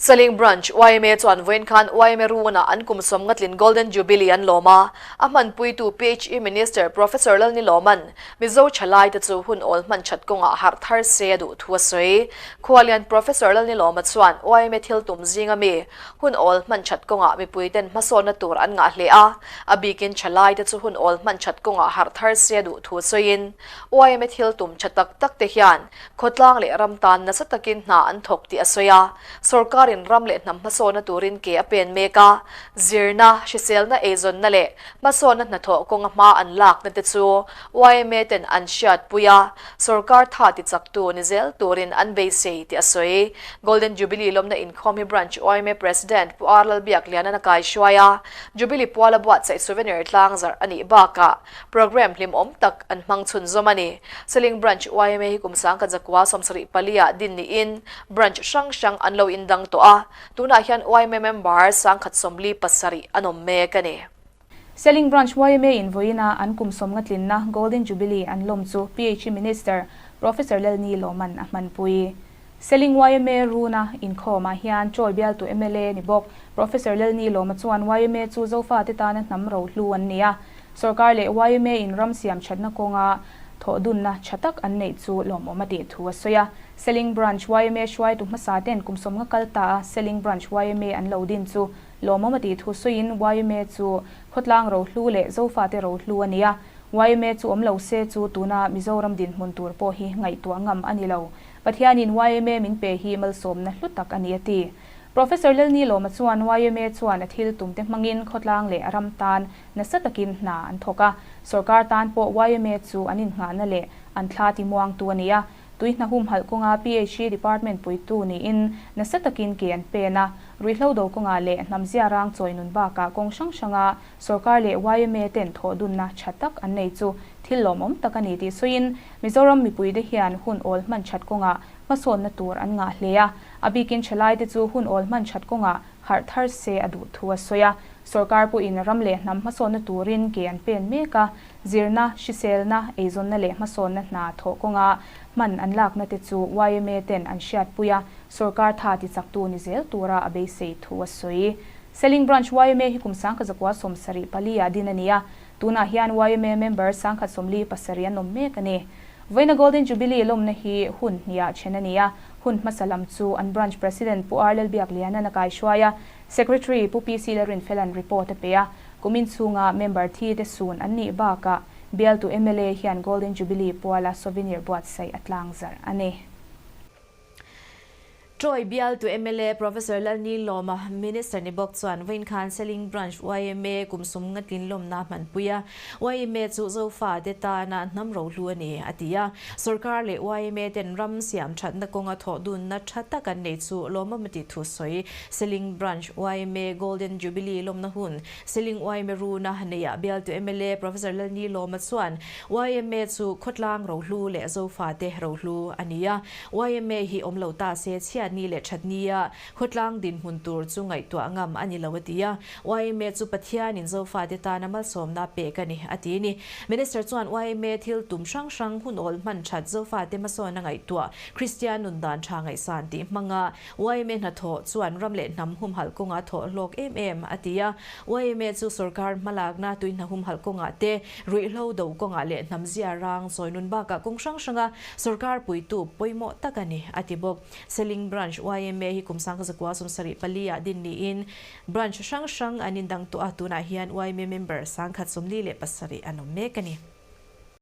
Seling Branch yma chuan vawiin khan yma Runa an kum sawmngatlin Golden Jubilee an lawm a, a hmanpuitu PHE Minister Professor Lalnilawman Mizo thalaite chu hun awl hman that kawngah harh thar se a duh thu a sawi. Khualian Professor Lalnilawma chuan yma thil tum zinga mi hun awl hman that kawngah mipuiten hmasawnna tur an ngah hle a, a bikin thalaite chu hun awl hman that kawngah harh thar se a duh thu sawiin yma thil tum tha tak tak te hian Khawtlang leh ram tan nasa takin hna an thawk tih a sawi a, sorkarin ram leh hnam hmasawnna turin ke a pen mek a, zirna, hriselna eizawnna leh hmasawnna hnathawh kawnga hma an lakna te chu yma ten an hriatpui a, sorkar tha tichaktu ni zel turin an beisei tih a sawi. Golden Jubilee lawmna inkhawm hi Branch yma President Pu R Lalbiakliana'n a kaihruai a, Jubilee puala buatsaih souvenir tlangzarh a nih bakah Programme hlimawm tak an hmang chhunzawm a ni. Seling Branch yma hi kum sangkhat zakua 74 ah din niin branch hrang hrang an lo indang tawh a, tunah hian yma member sangkhat 47 an awm mek a ni. Seling Branch yma in vawiina an kum sawmnga tlinna Golden Jubilee an lawm chu PHE Minister Professor Lalni Lawman a hmanpui. Seling yma Runa inkhawmah hian Chawi bialtu mla ni bawk Professor Lalni Lawma chuan yma chu Zofate tana hnam rohlu an ni a, Sorkar leh yma in ram siam thatna kawnga thawhdunna tha tak an neih chu lawmawm a tih thu a sawi a. Seling Branch yma hruaitu hmasa ten kum sawmnga kal ta a Seling Branch yma an lo din chu lawmawm a tih thu sawiin yma chu khawtlang rohlu leh Zofate rohlu a ni a, yma chu awm lo se chu tuna Mizoram dinhmun tur pawh hi ngaihtuah ngam a ni lo. Pathianin yma min pe hi malsawmna hlu tak a ni a ti. Professor Lalni Lawma chuan yma chuan a thil tumte hmangin khawtlang leh ram tan nasa takin hna an thawk a, sorkar tan pawh yma chu an innghahna leh an thla timuangtu a ni a, tui hna humhalh kawnga PHE department puitu niin nasa takin ke an pen a, ruihhlo do kawngah leh hnamzia rang chawi nun bakah kawng hrang hranga sorkar leh yma ten thawhdunna tha tak an nei chu thil lawmawm tak a ni tih sawiin Mizoram mipuite hian hun awl hman that kawngah hmasawnna tur an ngah hle a, a bikin thalaite chu hun awl hman that kawngah harh thar se a duh thu a sawi a. Sorkar pawhin ram leh hnam hmasawnna turin ke an pen mek a, zirna, hriselna, eizawnna leh hmasawnna hna thawh kawnga hman an lakna te chu yma ten an hriatpui a, sorkar tha tichaktu ni zel tura a beisei thu a sawi. Seling Branch yma hi kum 1974 ah din a ni a, tunah hian yma member 1047 an awm mek a ni. Vawiina Golden Jubilee lawmna hi hun hniah then a ni a, hun hmasa lam chu an Branch President Pu R Lalbiakliana'n a kaihruai a, Secretary Pu PC Lalrinfela'n report a pe a, kumin chhunga member thi te sun an nih bakah bialtu mla hian Golden Jubilee puala souvenir buatsaih a tlangzarh a ni. Troy bialtu mla Professor Lalni Lawma, Minister ni bawk chuan vawiin khan Seling Branch yma kum sum ngatlin lawmna hmanpui a, yma chu Zofa te tana hnam rohlu a ni, a ti a. Sorkar leh yma ten ram siam thatna kawnga thawh dunna tha tak an nei chu lawmawm a tih thu sawi. Seling Branch yma Golden Jubilee lawmna hun Seling yma Runa neiah bialtu mla Professor Lalni Lawma chuan yma chu khawtlang rohlu leh Zofa te rohlu a ni a. Yma hi awm lo ta se chhiatni leh thatnia khawtlang dinhmun tur chu ngaihtuah ngam a ni lo a ti a. Yma chu Pathianin Zofate tana malsawmna pek a ni a ti ni. Minister chuan yma thil tum hrang hrang hun awl hman that Zofate hmasawn a ngaihtuah Kristian nun dan tha ngaihsan tih hmanga yma hnathawh chuan ram leh hnam humhalh kawnga thawh hlawk em em a ti a. Yma chu sorkar hmalakna tuihna humhalh kawngah te, ruihhlo do kawngah leh hnam zia rang chawi nun bakah kawng hrang hranga sorkar puitu pawimawh tak a ni, a ti bawk. Seling Branch yma hi kum 1974 ah din niin branch hrang hrang an indang tawh a, tunah hian yma member 1047 an awm mek a ni.